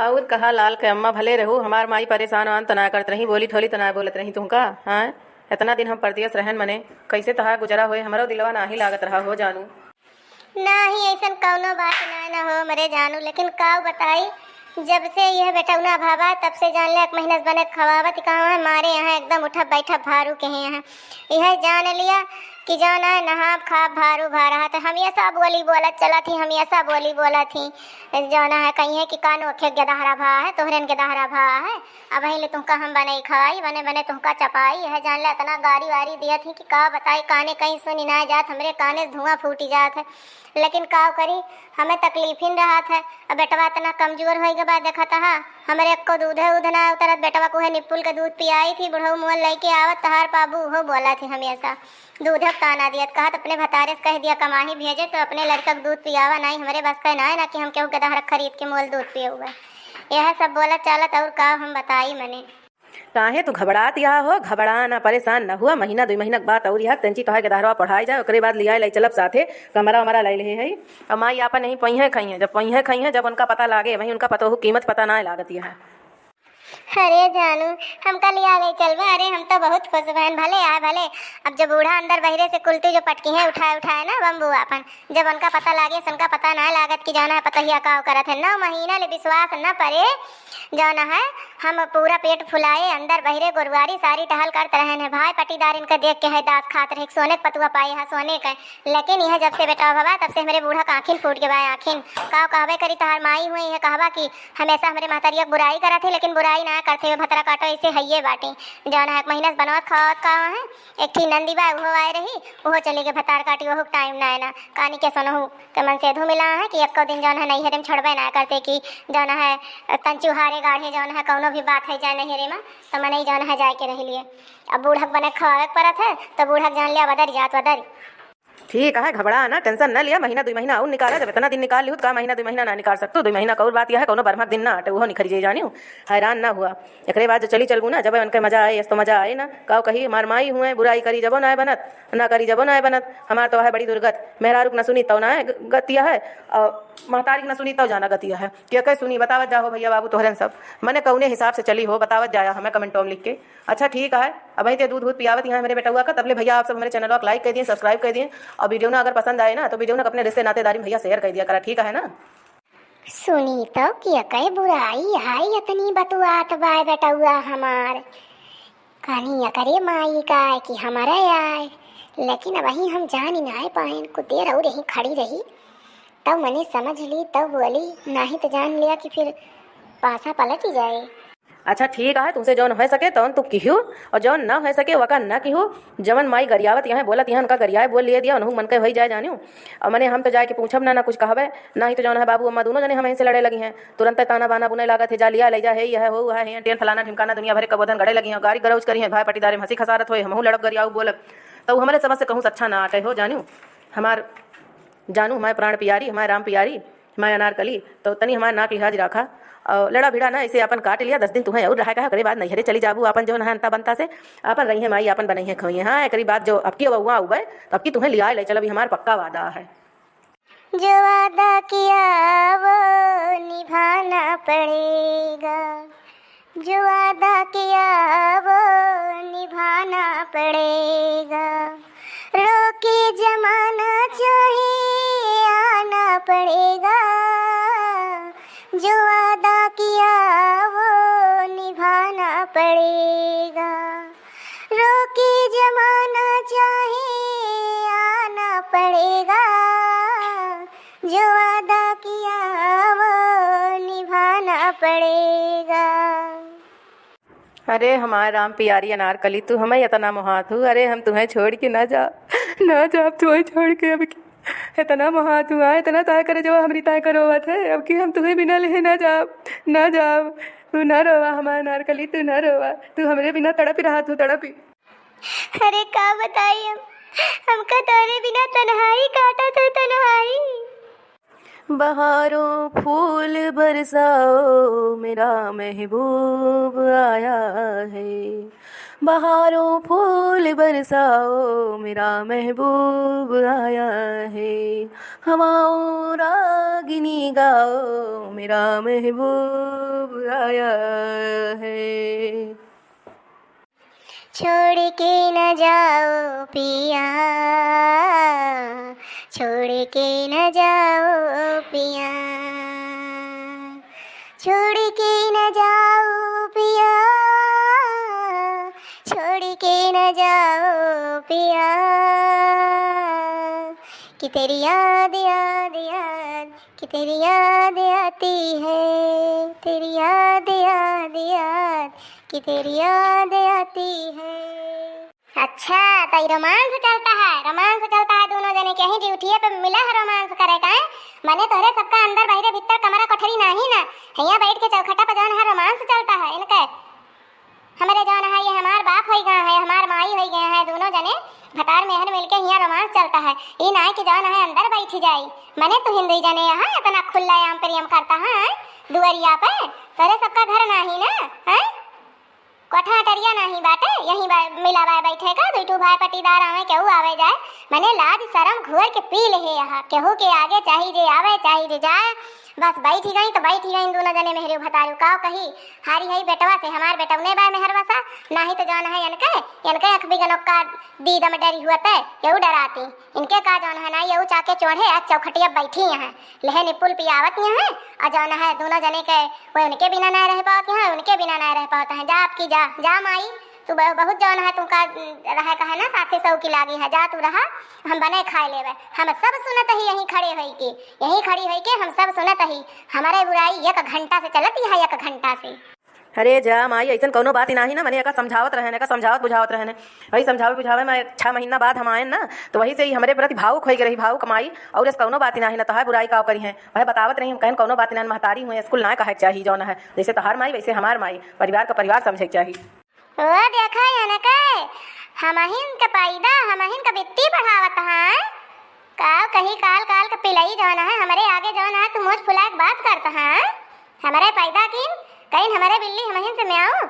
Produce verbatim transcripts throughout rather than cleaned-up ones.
अउर कहा लाल के अम्मा, भले रहू, हमार माई परेसान वान त ना करत रही, बोली ठोली त ना बोलत रही तुहका, हाँ? एतना दिन हम परदेस रहन मने, कइसे तहार गुजरा होए, हमरो दिलवा नाहीं लागत रहा हो जानू। नाहीं, अइसन कउनो बात नाहीं ना हो हमरे जानू, लेकिन काउ बताई, जब से यह बेटउना भवा, तब से जान ले एक महीना से बने खवावत ही कहाँ है, मारे यहाँ एकदम उठब बैठब भारू के हैं यहाँ। यह जान लिया कि जौन है नहाब खाब भारू भा रहा था। हम ये सब बोली बोलत चलत ही, हम ये सब बोली बोलत ही। जौन है कहीं है कि कान ओखे गदहरा भा है, तोहरेन गदहरा भा है। अबहीं ले तुहका हम बनई खवाई, बने बने तुहका चपाई। यह जान ले इतना गारी वारी दियत ही कि का बताई, काने कहीं सुनी ना जात, हमरे काने से धुआं फूटी जात है। लेकिन काउ करी, हमें तकलीफिन रहत है। अब बेटवा इतना कमजोर होइ गवा, देखत हा, हमरे एक्को दूधे उध ना उतरत। बेटवा को है निप्पुल के दूध पियाई थी, बुढ़ऊ मुअल लइके आवत, तहार बाबू उहो बोलत ही हमेसा। दूधक ताना दियत, कहत अपने भतारे से कह दिया कमाही भेजे तो अपने लड़का के दूध पियावा, नाहीं हमरे बस का नाहीं ना कि हम केहू गदहरा खरीद के मोल दूध पियउबे। यह सब बोलत चालत अउर का हम बताई मने। काहे तू घबड़ात यहा हो, घबड़ा ना, परेसान ना हुआ, महीना दुइ महीना के बात अउर यहा, तेंची तोहार गदहरवा पढ़ाई जाए, ओकरे बाद लियाए लाई चलब साथे, कमरा वमरा लाई लेहे है। अब माई आपन नहीं पइहें खइहें, जब पइहें खइहें, जब उनका पता लागे, वहीं उनका पतोहू कीमत पता ना लागत यहा। अरे जानू, हमका लिया गई चलबा, अरे हम तो बहुत खुश भएन, भले आए भले। अब जो बूढ़ा अंदर बहिरे से कुलती जो पटकी है उठाए उठाए ना बम्बू आपन, जब उनका पता लागे से उनका पता ना लागत कि जौन है पतोहिया का करत है। नौ महीना ले विश्वास न परे, जौन है हम पूरा पेट फुलाए अंदर बहिरे गोरुआरी सारी टहल करत रहन है। भाई पटीदार इनका देख के है दास खात रहे, सोने के पतुआ पाए है सोने का। लेकिन यह जब से बेटा भवा तब से हमरे बूढ़ा का आँखिन फूट गवा आँखिन। का कहबे करी तहार माई हुए यह कहबा कि हमेसा हमरे महतरिया के बुराई करत है, लेकिन बुराई ना करत है, भतरा काटो ऐसे हइये बाटी। जौन है एक महीना से बनवत खावत का है, एक ठी नंदी बा उहो आए रही, उहो चली गई भतार काटी, ओहू के टाइम ना आए ना। कानी के सोनहू के मन से धू मिला है कि एक्को दिन जौन है नैहरे में छोड़बे ना करते कि जौन है तन चुहारे गाढ़े जौन है कौनो भी बात है जाए नैहरे में तो मनई जौन है जाए के रह लिए। अब बूढ़क बने खवावे के परत है तो बूढ़क जान लिया बदर जात बदर। ठीक है, घबड़ा ना, टेंशन ना लिया, महीना दुइ महीना अउर निकाला, जब इतना दिन निकाल लिहू तो का महीना दुइ महीना ना निकाल सकतू? दुइ महीना का अउर बात यह है, कौनो बरमक दिन ना आटे, उहो निखरी जाए जानियो, हैरान ना हुआ। एकरे बाद जो चली चलबू ना, जब उनके मजा आए, यस तो मजा आए ना, का कही, हमार माई हुए, बुराई करी जबो ना बनत, ना करी जबो ना बनत, हमार तो है बड़ी दुर्गत, मेहरारू के न सुनी तौ ना गतिया है, और महतारी के न सुनी तौ जाना गतिया है। के के सुनी, बतावत जाहो भैया बाबू तोहरन सब, मने कौने हिसाब से चली हो, बतावत जाया हमें कमेंटों में लिख के। अच्छा ठीक है, अबहीं ते दूध दूध पियावत यहाँ मेरे बेटउआ का, तबले भैया आप सब हमारे चैनलवा को like कर दिए, subscribe कर दिए, और वीडियो ना अगर पसंद आए ना तो वीडियो ना अपने रिश्ते नातेदारी में भैया share कर दिया करा, ठीक है ना? सुनी तो के के बुराई है, इतनी बतुआत बाय बेटउआ हमार। कानी एकरे माई का आए कि हमरे आए, लेकिन अबहीं हम जान ही ना पाएन। कुछ देर और यहीं खड़ी रही, तब मने समझ ली, तब बोली, नाहीं तो जान लिया कि फिर पासा पलट ही जाए। अच्छा ठीक है, तुमसे जौन हो सके तौन तू किहू, और जौन ना हो सके वका ना किहू। जवन माई गरियावत यहाँ बोलत यहाँ उनका गरियाए बोल लिए दिया, उनहू मन के होई जाए जानियो। और मने हम तो जाए के पूछब ना, ना कुछ कहबे, ना ही तो जौन है बाबू अम्मा दोनों जने हम से लड़े लगी हैं। तुरंत ताना बाना बुने लागत है, जा लिया ले जा, है यह हो वह है, टेन फलाना ढिमकाना दुनिया भर के कबोधन गड़े लगी हैं, गारी गरौज करी हैं, भाई पटीदारे में हंसी खसारत होए, हमहू लड़ब गरियाऊ बोलब। तो हमारे समझ से कहूँ अच्छा ना आटे हो जानियो। हमार जानू, हमारे प्राण प्यारी, हमारे राम प्यारी, हमारे अनारकली, तो तनी हमारे नाक लिहाज राखा। और लड़ा भिड़ा ना, इसे अपन काट लिया, दस दिन तुम्हें और रहा कहा, ओकरे बाद नैहरे चली जाबू, अपन जो है अंता बनता से अपन रही है माई, अपन बनई है खोई है। हाँ, एकरी बाद जो अबकी बउआ आउबे, तो अबकी तुम्हें लिया ले चलब, ये हमार पक्का वादा है। जो वादा किया वो निभाना पड़ेगा, जो वादा किया वो निभाना पड़ेगा। रोके जमाना चाहे आना पड़ेगा, जो वादा किया वो निभाना पड़ेगा। रोके जमाना चाहे आना पड़ेगा, जो वादा किया वो निभाना पड़ेगा। अरे हमार राम प्यारी अनारकली, तू हमें इतना मोहात हू, अरे हम तुम्हें छोड़ के ना जा, ना जा, अब तुम्हें छोड़ के अब की इतना मोहात हुआ, इतना ताय करे जो हमरी ताय करोवत है, अब की हम तुम्हें बिना लेहे ना जाब, ना जाब। तू ना रोवा हमार अनारकली, तू ना रोवा, तू हमरे बिना तड़प रहा, तू तड़पी। अरे का बताई हम, हमका तोरे बिना तन्हाई काटत है, तन्हाई। बहारों फूल बरसाओ, मेरा महबूब आया है। बहारों फूल बरसाओ, मेरा महबूब आया है। हवाओं रागिनी गाओ, मेरा महबूब आया है। छोड़ के न जाओ पिया, छोड़ के न जाओ पिया, छोड़ के न जाओ पिया, छोड़ के न जाओ पिया, कि तेरी याद, याद, याद, कि तेरी याद आती है, तेरी याद, याद, याद, कि तेरी याद आती है। अच्छा, तो ई रोमांस चलता है, रोमांस चलता है दूनों जने के, यहीं ड्यूटिये पे मिला है रोमांस करे का, हैं? मने तोहरे सबका अंदर बहिरे भीतर कमरा कोठरी नाही ना, हियाँ बैठ के चौखटा पे जौन है रोमांस चलता है इनके। हमरे जौन है, ये हमार बाप होई गए हैं, हमार माई होई गए हैं, दूनों जने भतार मेहर मिलके हियाँ रोमांस चलता है। ई नाय कि जौन है अंदर बैठी जाई। मने तू हिंदुई जने यहाँ इतना खुल्ला आम प्रेम करता है दुअरिया पे, तोरे सबका घर नाही ना, हैं? कोठा अटरिया नाही बाटे, यहीं बा-, मिला बा बैठे का, दुई ठू भाई पटीदार आवे, केहू आवे जाए, मने लाज शरम घोर के पी ले है यहाँ, केहू के आगे चाही जे आवे, चाही जे जाए, बस बैठी गई तो बैठी गई दूनों जने मेहरे भतारू, काव कही, हारी है बेटवा से, हमार बेटवने बा मेहरवा सा, नाही तो जौन है इनके, इनके अख बिगनों का दीदम डरी हुआ ते, केहू डराती, इनके का जौन है ना, येऊ चाके चोढ़े, आज चौखटिया बैठी यहाँ, लेहे निपुल पियावत यहाँ, और जौन है दूनों जने के, वो उनके बिना ना रह पावत यहाँ, उनके बिना ना रह पावत है, जा आपकी जा, जा माई, तू ब-, बहुत जौन है तुमका, उम, रहे का है ना, साथे सऊ की लागी है, जा तू रहा, हम बने खाए लेवे, हम सब सुनत ही यहीं खड़े होई के, यहीं खड़ी होई के हम सब सुनत ही, हमारे बुराई एक घंटा से चलत ही है, एक घंटा से। अरे जा माई, अइसन कौनो बात ही नाही ना, मने एका समझावत रहेन, एका समझावत बुझावत रहेन। वही समझावे बुझावे में छह महीना बाद हम आएन ना, तो वही से ही हमरे प्रति भावुक होई के रही, भावुक माई, और ऐस कौनो बात ही नाही ना, तोहार बुराई काव करी हैं। वह बतावत रही, हम कहन कौनो बात ही नाही, महतारी हुए, स्कूल ना कहे के चाही, जौन है, जैसे तोहार माई वैसे हमार माई, परिवार का परिवार समझे के चाही। ओ देखा इनके, हमहिन के पैदा, हमहिन के बित्ती बढ़ावत हैं। काव कही काल काल के पिलई जौन है, हमरे आगे जौन है, तू मुँह फुला के बात करत है। हमरे पैदा कीन, कहीं हमरे बिल्ली हमहिन से म्याऊ।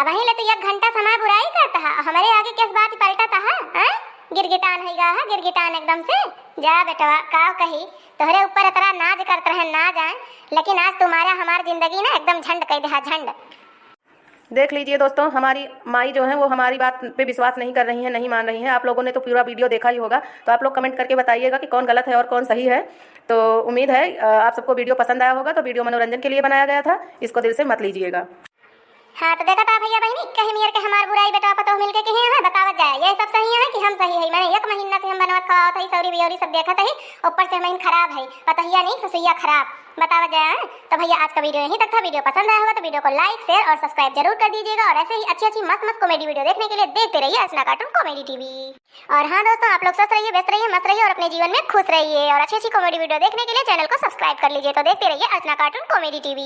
अबहीं ले तो एक घंटा समय बुराई करत है, हमरे आगे किस बात पलटत है, हैं? गिरगिटान है गा है, गिरगिटान एकदम से। जा बेटवा, काव कही, तोहरे ऊपर इतना नाज करत रहे, ना जाए, लेकिन आज तुम्हारा हमार जिंदगी ना एकदम झंड कह दे, झंड। देख लीजिए दोस्तों, हमारी माई जो है वो हमारी बात पे विश्वास नहीं कर रही हैं, नहीं मान रही हैं। आप लोगों ने तो पूरा वीडियो देखा ही होगा, तो आप लोग कमेंट करके बताइएगा कि कौन गलत है और कौन सही है। तो उम्मीद है, अ, आप सबको वीडियो पसंद आया होगा। तो वीडियो मनोरंजन के लिए बनाया गया था, इसको दिल से मत लीजिएगा। हाँ, तो देखा था भैया बहिनी, कहीं मेर के हमार बुराई बेटवा पतोह मिलके कही है, बतावत जाए, ये सब सही है कि हम सही है? मैंने एक महीना से हम बनवत खवावत है, सौरी बियौरी सब देखत है, ऊपर से हमहिन खराब है, पतोहिया नहीं, ससुइया खराब। बतावा जाए, हैं? तो भैया, आज का वीडियो यहीं तक था। वीडियो पसंद आया होगा तो वीडियो को like, share और subscribe जरूर कर दीजिएगा। और ऐसे ही अच्छी अच्छी मस्त मस्त comedy video देखने के लिए देखते रहिए अर्चना Cartoon Comedy TV। और हाँ दोस्तों, आप लोग स्वस्थ रहिए, व्यस्त रहिए, मस्त रहिए और अपने जीवन में खुश रहिए। और अच्छी अच्छी comedy video देखने के लिए channel को subscribe कर लीजिए। तो देखते रहिए अर्चना Cartoon Comedy TV।